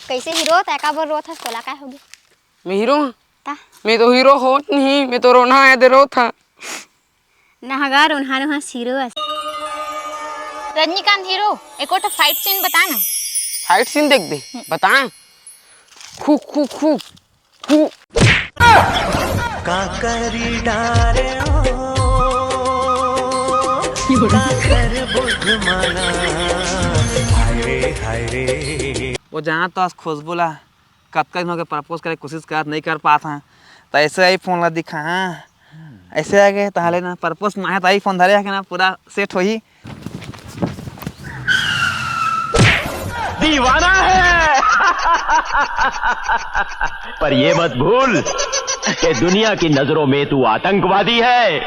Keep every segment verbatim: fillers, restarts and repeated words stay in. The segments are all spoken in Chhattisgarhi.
कइसे हीरो? तैं काबर रोत हस? तोला काय होगे? मैं हीरो हूँ? ता? मैं तो हीरो होत नहीं, मैं तो रोना आया दे रोत हूँ। नहगा रोनहा रोनहा हीरो अस। रजनीकांत हीरो, एको ठो fight scene बता ना। Fight scene देख दे, बता। खू, खू, खू, खू। का करी डारे ओ, का कर बुझ मना, हाय रे, हाय रे। वो जहाँ तो आज खुशबू ला कतका दिन होगे propose करे कोशिश करत, नइ कर पात हन, त ऐसे iPhone ला दिखा, हाँ। ऐसे आगे तहाले ना propose माहे त iPhone धरे आके ना पूरा set होही। दीवाना है। पर ये मत भूल कि दुनिया की नजरों में तू आतंकवादी है।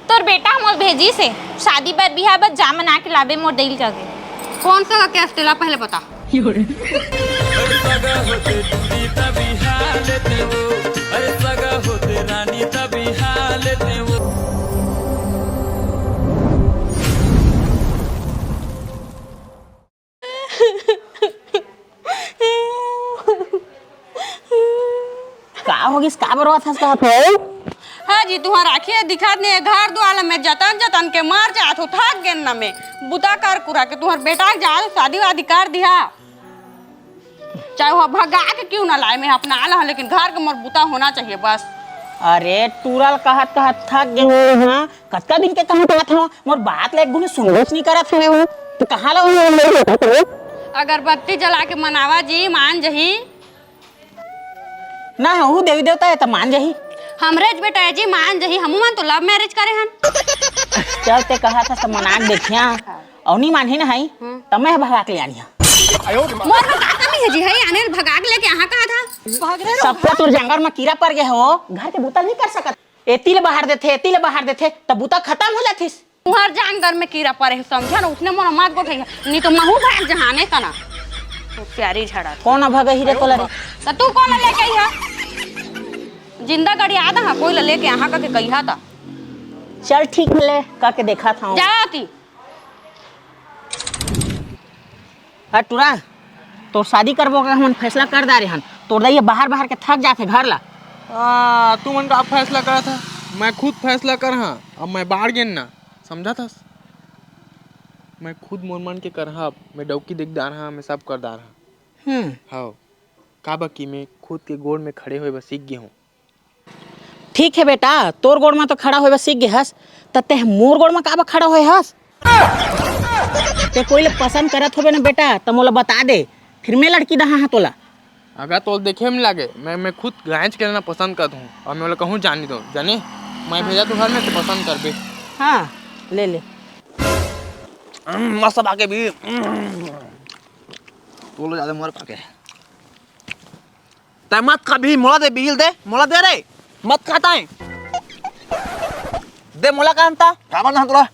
तोर बेटा ह मोर भेजिस हे, शादी बर बिहा बर जा मना के लाबे मोर दई ल कहिके। कौन सा का case तेला पहले बता। का होगिस? का बरबाद हस कहत हो? हाँ जी, तुहर आँखी ह दिखत नइ हे, घर दुआर ल मैं जतन जतन के मर जात हो, थक गेन ना मैं। बुता कर कुरा के तुहर बेटा के जा शादी वादी कर दिहा। चाहे वो भगा के क्यों ना लाए, मैं अपना आला हूँ, लेकिन घर के मोर बुता होना चाहिए बस। अरे टूरा ल कहत कहत थक गे हो, हाँ? कतका दिन के कहत कहत हो, मोर बात ल एक घुनी सुनबेच नइ करत हवे हो। तू कहाँ ला उन्हें ले जाता तू? अगरबत्ती जला के मनावा जी, मान जही। ना, वो देवी देवता हे त मान जही। हमरेच बेटा हे जी, मान जही, हमू मन तो love marriage करे हन। चल, तैं कहत हस त मना के देखिया। अउ नइ मानही ना हई, हम्म। त मैं भगा के ले आनी हा। मोर में का कमी हे जी, हई आने ल भगा के लेके यहाँ कहा था? सबका तोर जांगर में कीरा पर गे हो, घर के बुता नइ कर सकत। एती ले बाहर देथे, एती ले बाहर देथे, त बुता खतम हो जाथिस। तुहर जांगर में कीरा परे हे, समझा ना, उसने मोर मत गोठइहा, नइ तो महू भाग जहाने तना। होशियारी झड़ा। कौन भगही रे तोला रे? त तू कौन लेके आई हा? जिंदा गड़िया आदा हा, कोई ला लेके आहा कके कहिहा ता। चल ठीक हे ले, कके देखा था। जा आती। हट टुरा, तोर शादी करबो के हमन फैसला कर डारे हन। तोर दाई ह बाहर बाहर के थक जाथे घर ला। आ, तुमन का फैसला करत ह? मैं खुद फैसला कर हा। अब मैं बाढ़ गेन ना, समझत हस? मैं खुद मोर मन के करहा, मैं डौकी देख डारहा, मैं सब कर डारहा। हम्म। हव, काबर कि मैं खुद के गोड़ में खड़े होए बर सीख गे हूँ। ठीक हे बेटा, तोर गोड़ म तो खड़ा होए बर सीख गे हस, त तें मोर गोड़ म काबर खड़ा होए हस? तें कोई ल पसंद करत होबे न बेटा, त मोला बता दे, फिर मैं लड़की दहा हाँ तोला। अगर तोला देखे म लागे, मैं, मैं खुद गायच के रहना पसंद करत हूँ, अउ मैं ओला कहूँ जानी दो, जाने? मैं भेजा तू घर में, तो पसंद करबे। हाँ, ले ले। हम्म, मस्त बाके भी। हम्म। तोला ज्यादा मोर पाके। तैं मत खा भी, मोला दे बिल दे, मोला दे रे, मत खाता है। दे मोला का अंता? का बनना है तोला?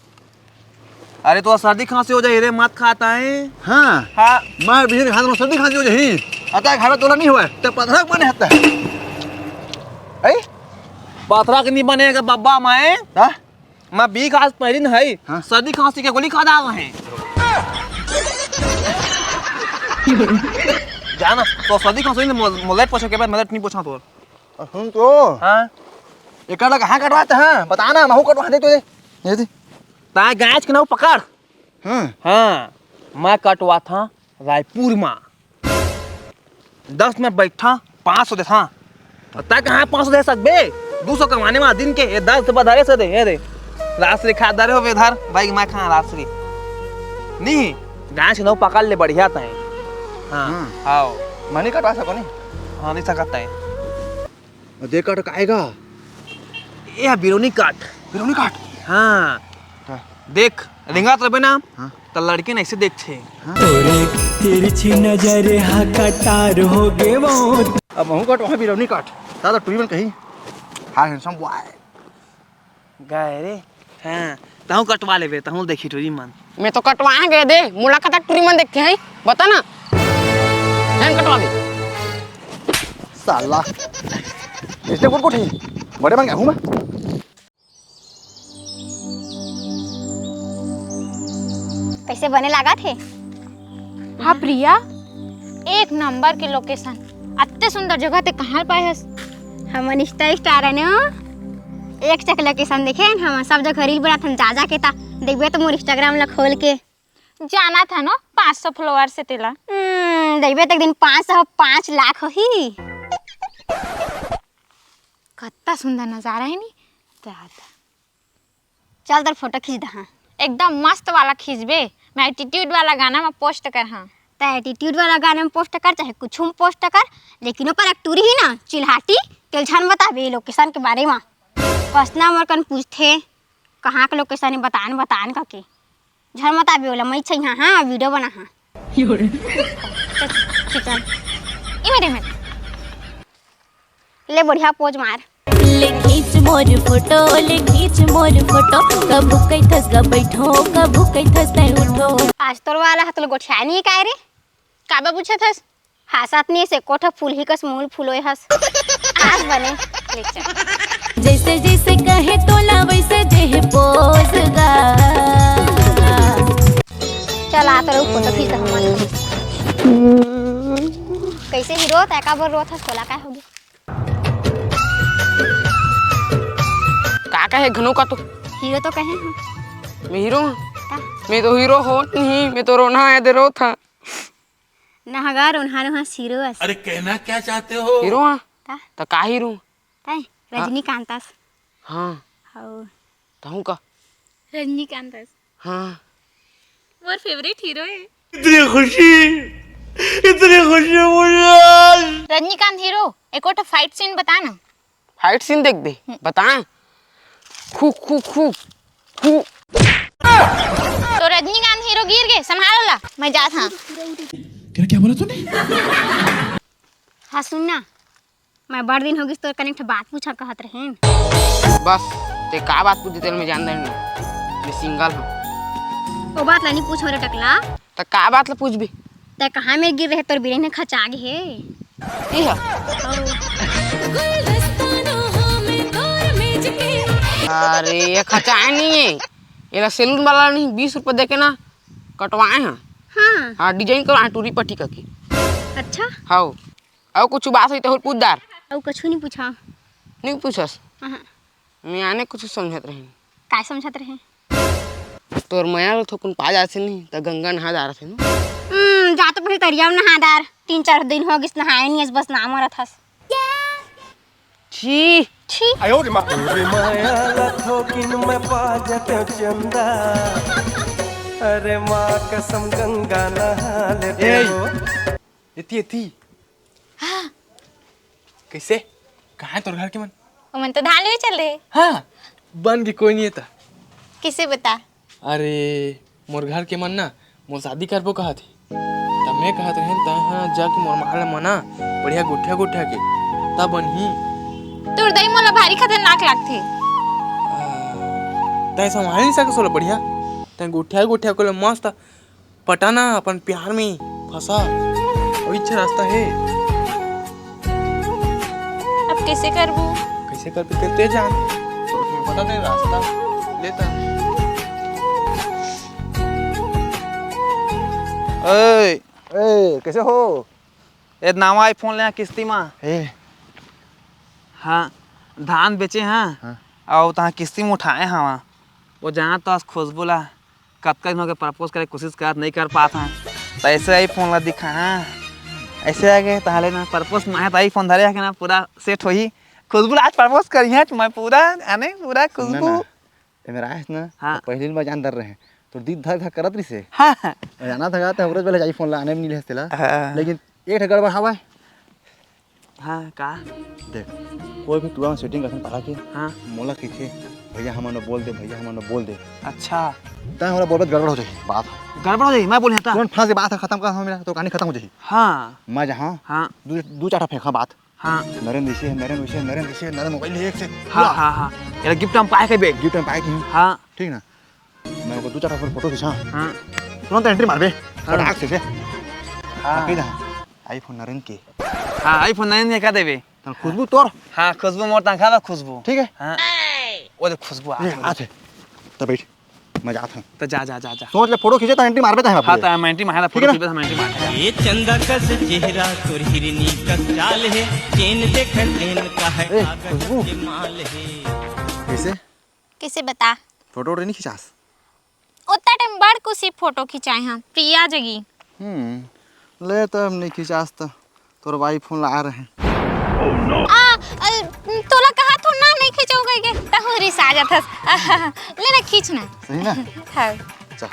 अरे तोला सर्दी खांसी हो जाही रे, मत खाता है। हाँ। हाँ। मैं बिल खाता, सर्दी खांसी हो जाही। अतका खाबे तोला नहीं होय, तैं पथरा के बने हता। ऐ? पथरा के नहीं बने का बब्बा मैं। हाँ? मैं बीख आज पहिरिन हई, हाँ। सर्दी खांसी के गोली खा डाल रहे। जाना, तो सर्दी खांसी नहीं, मो-, मोलेट पोछे के बाद मोलेट नहीं पोछा तोर। अ, सुन तो। हाँ। एकर ला कहाँ कटवाते हैं? बता ना, महू कटवा दे तुझे। ये दे। ताय गायच के नाव पकड़। हाँ। हाँ, मैं कटवाथा रायपुर मा। दस में बैठा, पाँच सौ देथा। अउ तैं कहाँ पाँच सौ दे सकबे? दू सौ कमाने मा दिन के, ये दस से बधारे से दे, ये दे। राजश्री खा डारे होबे इधर, भाई मैं कहाँ राजश्री। नहीं, गांच नौ पकड़ ले बढ़िया तैं। हाँ, हाँ। आओ। मैं नहीं कटवा सको नहीं? हाँ, नहीं सकत तैं। अउ दे कट काएगा? ये बिरोनी काट। बिरोनी काट? हाँ। हाँ। देख, रेंगत रहिबे ना, हाँ। त लड़की न अइसे देखथे। हाँ। तोरे तिरछी नजर हा कटार होगे वो। अब महू कट, वहाँ बिरोनी काट। दादा टुरी मन कही, "Hi, handsome boy।" गए रे। हाँ, तहूँ कटवा लेबे, तहूँ देखी टुरी मन। मैं तो कटवा गए दे, मोला कतक टुरी मन देखथे हैं, बता ना। जान कटवा दे। साला। इसने कौन कोठी? बड़े बन गया हूँ मैं। कइसे बने लागत हे? हाँ प्रिया, एक नंबर के लोकेशन। अत्ते सुंदर जगह ते कहाँ पाए हस? हमन इंस्टा स्टार है ना, एक चक लोकेशन देखे न, हमन सब जगह रील बनाथन जा जा के। ता देखबे तो मोर इंस्टाग्राम ला खोल के। जाना था नो पाँच सौ फॉलोअर से तेला। हम्म, देखबे तो एक दिन पाँच सौ पाँच लाख होही। कत्ता सुंदर नजारा है नी। चल तोर फोटो खींच दहा। एकदम मस्त वाला खींचबे। मैं एटीट्यूड वाला गाना में पोस्ट कर हाँ। त एटीट्यूड वाला गाना में पोस्ट कर, चाहे कुछ में पोस्ट कर, लेकिन ओपर एक टूरी ही ना चिल्हाटी, तेल झन बताबे लोकेशन के बारे में। कतना मोर कन पूछथे, कहाँ के लोकेशन है, बतान बतान कके। झन बताबे ओला, मैं छइहा हाँ, वीडियो बना हाँ। चल, खींच। इमे दे, इमे दे। ले बढ़िया पोज मार। ले खींच मोर फोटो, ले खींच मोर फोटो। कभू कहिथस गा बैठो, कभू कहिथस तै उठो। आज तोर वाला ह तोला गोठिया नहीं काय रे? काबा पूछत हस? हासत नहीं से कोठा फूल ही कस मूल फूलोय हस। आज बने। ले चल। जैसे जैसे कहे तोला वैसे जे पोज गा। चल आ तोर फोटो खींच हमन। कैसे हीरो तै का बोल रोत हस, तोला काय होगे? का कहे घनु का तो? हीरो तो कहे हूँ। मैं हीरो हूँ? का? मैं तो हीरो होत नहीं, मैं तो रोना है दे रोत हूँ। नहगा रोनहा रोनहा हीरो अस। अरे कहना क्या चाहते हो? हीरो हाँ? का? त का हीरो? तै हाँ। रजनीकांत अस। हाँ। हौ। तहूँ का? रजनीकांत अस। हाँ। मोर फेवरेट हीरो है। इतनी खुशी, इतनी खुशी मुझे आज। रजनीकांत हीरो, एको ठो फाइट सीन बता ना। फाइट सीन देख दे, हम्म। बता। खू, खू, खू, खू। तो रजनीकांत हीरो गिर गए, संभाल ला, मैं जात हाँ। तेरा क्या बोला तूने? हाँ सुन ना, मैं बड़ दिन हो गिस तोर कने एक ठो बात पूछा कहत रहेन। बस, तै का बात पूछ देते मैं जान देन। मैं सिंगल हूँ। ओ बात ला नहीं पूछो रे टकला। त का बात ला पूछबी? तै कहाँ में गिर रहे तोर बिरही ने खचा गे हे? ई ह। अरे ये खचा नहीं है। एला सैलून वाला नहीं बीस रुपये दे के ना कटवाए हैं। हाँ। हाँ, डिजाइन करवाए टूरी पट्टी करके। अच्छा। हाँ। अउ कुछ बात होई त पूछ डार। अउ कुछ नहीं पूछा। नहीं पूछस? हाँ। मैं आने कुछ समझत रहे। काय समझत रहे? तोर मया ल थोकुन पा जाथे नहीं त गंगा नहा डारथे न। हम्म, जा तो पहले तरिया में नहा डार। तीन चार दिन हो गिस नहाए नहीं, बस नाम रथस। छी। छी। अरे माया ला थोकिन मैं पा जाते चंदा। अरे माँ कसम गंगा नहा लेते ए। हो। एती, एती। हाँ। कैसे? कहाँ है तोर घर के मन? ओमन तो धान ले चल रहे। हाँ, बन के कोई नहीं है त। किसे बता? अरे, मोर घर के मन ना, मोर शादी करबो कहत हे। त मैं कहत रहेन, तहाँ जाके मोर माँ ला मना, बढ़िया गोठिया गोठिया के, तब बनही। तोर दई मोला भारी खतरनाक लागथे। आ, तैं संभाल नहीं सकस ओला बढ़िया। तैं गोठिया गोठिया के ले मस्त पटाना अपन प्यार में फंसा, वही अच्छा रास्ता है। अब कैसे करबो? कैसे करबो तेरे ते जान, तो तुम्हें बता दे रास्ता लेता। ए, ए, कैसे हो? ए, नवा iPhone ले किस्ती मा। ए। हाँ, धान बेचे हाँ। हाँ। अउ तहाँ किस्ती में उठाए हाँ। वो जाना तो आज खुशबू ला कतका दिन होगे propose करे कोशिश करत, नहीं कर पात हन। त ऐसे iPhone ला दिखा, हाँ। ऐसे आगे, तहाँ ले ना propose माहे त iPhone धरे आके ना पूरा set होही। खुशबू ला आज propose करिहैं, मैं पूरा, आने पूरा ना, खुशबू। ना। ते मेरा आयस ना, हाँ। त पहली बार जान डर रहे। तो दीद धक धक करत रहिसे। हाँ, हाँ। मैं जाना था, ते हमरो बेले iPhone ला आने में नहीं लेस तेला। हाँ। लेकिन एक ठे गड़बड़ हवय। हाँ, का? देख, कोई भी टूरा में setting करथन पारा के, हाँ। मोला कहिथे, "भैया, हमन ल बोल दे, भैया, हमन ल बोल दे।" अच्छा। तैं मोला बोलबे त गड़बड़ हो जाही बात। गड़बड़ हो जाही, मैं बोलिहैं त? तुरंत फंस के बात ह खतम कर, मेरा तो कहानी खतम हो जाही। हाँ। मैं जहाँ हाँ। दू, दू चार ठा फेंका बात। हाँ। नरेंद्र इसे, नरेंद्र उसे, नरेंद्र इसे, नरेंद्र मोबाइल एक से। हाँ, हाँ, हाँ। एला gift में पाए कहिबे। Gift में पाए कहिबे। हाँ। ठीक ना? मैं ओकर दू चार ठो फोटो खींचा। हाँ। तुरंत entry मारबे। हाँ। फटाक से, से। हाँ। पकड़ जा। iPhone नरेंद्र के। हाँ, iPhone नरेंद्र के का देबे? तन खुशबू तोर। हाँ, खुशबू मोर तनखा बा खुशबू। ठीक है। हाँ। वो देख खुशबू आ ये, गई। आ थे। तब बैठ। मैं जात हूँ। त जा, जा, जा, जा। सोच ले, फोटो खींचे त एंट्री मारबे त हम हाँ, आपको। त हम एंट्री मारे ला, ठीक फोटो है ना? खींचे त हम एंट्री मारे ला। ये चंदा कस चेहरा तोर हिरनी कस चाल है, चेन देख चेन का है ए, आगन खुशबू। के माल है। कैसे? कैसे बता? फोटो वोटो नहीं खिंचास? उतना टाइम बड़ कुछ ही फोटो खिंचाए हैं, प्रिया जगी। हम्म, ले त अब नहीं खिंचास त तोर बाई फोन ला रहे। आ, अ, तोला कहा थो ना नहीं खिंचाऊ कह के, तहु रिसा जाथस। ले ना खींच ना। सही ना? हाँ। चल।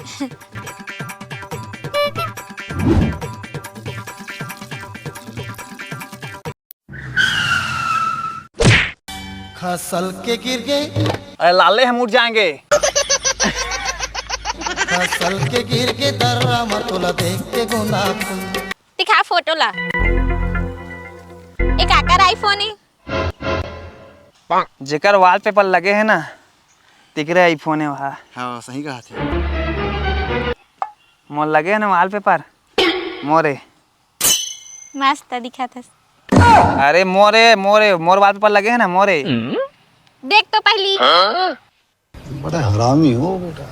खसल के गिर गे। अरे लाले हम उठ जाएंगे। खसल के गिर गे दर्रा म तोला देख के गुलाब फूल। दिखा फोटो ला। ए काकर iPhone है? जेकर वॉलपेपर लगे है ना, तेकरे iPhone है वहा। हाँ, सही कहा थे। मोर लगे है ना वॉलपेपर, मोरे। मस्त दिखत हस। अरे मोरे, मोरे, मोर वॉलपेपर लगे है ना, मोरे। देख तो पहली। बड़ा हरामी हो बेटा।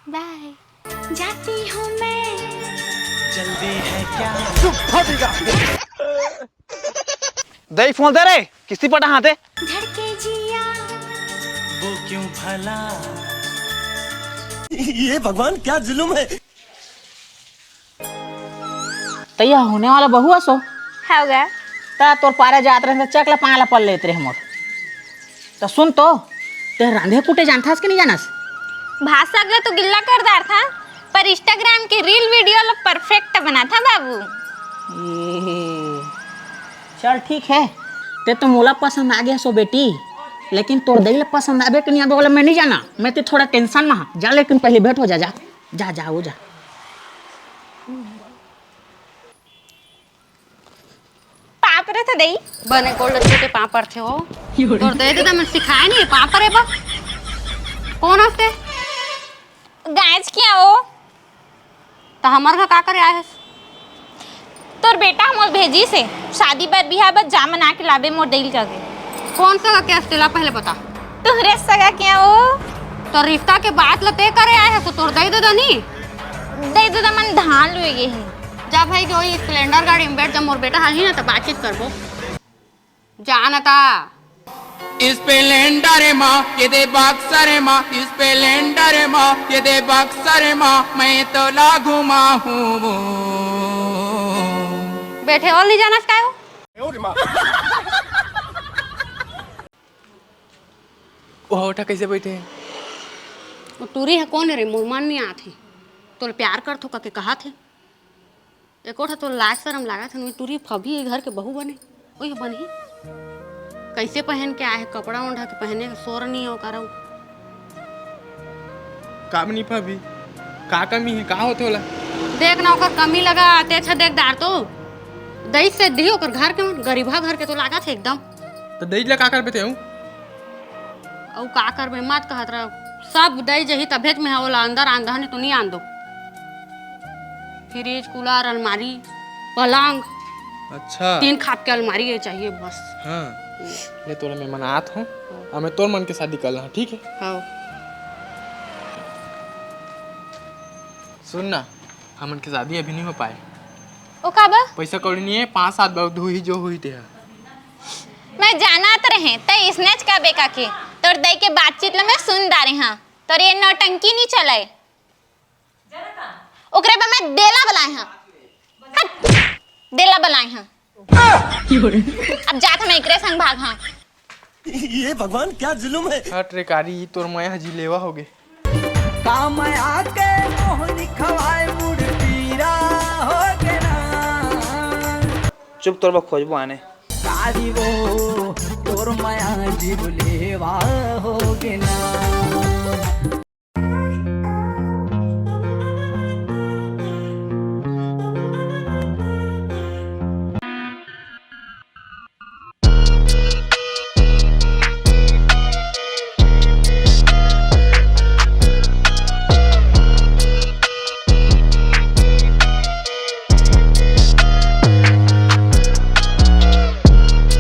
बाय। जाती हूँ मैं। जल्दी है क्या? चुप, फटेगा। दे फोन दे रे, किस्ती पटा हाथे। धड़के जिया। वो क्यों भला? ये भगवान क्या जुल्म है। त यह होने वाला बहू असो। हव गा। त तोर पारा जात रहे त चकला पांगला पल लेत रहे मोर। त सुन तो, ते रांधे कूटे जानथस कि नहीं जानस? भाषा ला तो गिल्ला कर डारथा, पर Instagram के reel video ला perfect बनाथा बाबू। ए, चल ठीक है, ते तो मोला पसंद आ गया सो बेटी, लेकिन तोर दई ला पसंद आबे कि नहीं आबे वाला मैं नहीं जाना। मैं ते थोड़ा tension में हाँ। जा लेकिन पहले भेंट हो जा, जा। जा, जा, हो जा। पाँव परत हँव दई। बने गोड़ ल छू के पाँव परथे हो। तोर दई ददा मन सिखाए नहीं पाँव परे बर। कोन हस ते? गाँव के आँव। त हमर घर का करे आए हस? तोर बेटा ह मोला भेजिस हे, शादी बर, बिहा बर जामन आके लाबे मोर दई ल कहिके। कोन सगा के हस तेला पहले बता। तोहरे सगा के आँव। त रिश्ता के बात ल ते करे आए हस, तोर दई ददा नी? दई ददा मन धान लुए गे हे। जा भाई, के ओही Splendor गाड़ी में बैठ जा, मोर बेटा ह आही ना त बातचीत करबो। जा ना ता। Splendor मा, ये दे Boxer मा, Splendor मा, ये दे Boxer मा, मैं तो लागू मा हूँ वो। बैठे और नहीं जाना काय हो? ओह, ओठा कैसे बैठे हे? वो टूरी ह कोन रे? मोर मन नहीं आत हे। तोला प्यार करथो कहिके कहत हे। एको ठा तो लाज शरम लागत हे, नोई टूरी फबही ए घर के बहू बने, ओही बनही। कैसे पहन के आए हे, कपड़ा ओढ़ा के पहने के सोर नहीं हो करऊ। का बनी फबही? का कमी हे, का होथे ओला? देख ना, ओकर कमी लगा, ते अच्छा देख डार तो। दई से दी ओकर घर के मन, गरीबहा घर के तो लागत हे एकदम। त दई ला का करबे तेहू? अउ का करबे, मत कहत रह। सब दई जही तभेच में ओला अंदर आन दहनी तो नहीं आन दो। फ्रिज, कूलर, अलमारी, पलंग। अच्छा। तीन खाप के अलमारी ये चाहिए बस। हाँ। ले तोला मैं मनात हूँ, अब मैं तोर मन के शादी कर ला, ठीक है? हाँ। सुन ना, हमन के शादी अभी नहीं हो पाए। ओ का बा? पैसा कौड़ी नहीं है, पाँच सात बार हुई जो हुई ते है। मैं जानत रहे, तै इसनेच कबे का के। तोर दई के बातचीत ल मैं सुन डारे हाँ। तोर ये नौटंकी नहीं चले। ओकरे बर मैं देला बलाए हाँ। हट, देला बलाए हाँ। अब जात हम एकरे संग भाग हाँ। ये भगवान क्या जुल्म है। हट रे कारी, ई तोर मया ह जिलेवा होगे। का मया के मोहनी खवाए मुड़ पीरा होगे ना। चुप, तोर बर खोजबो आने। कारी वो तोर मया जिलेवा होगे ना।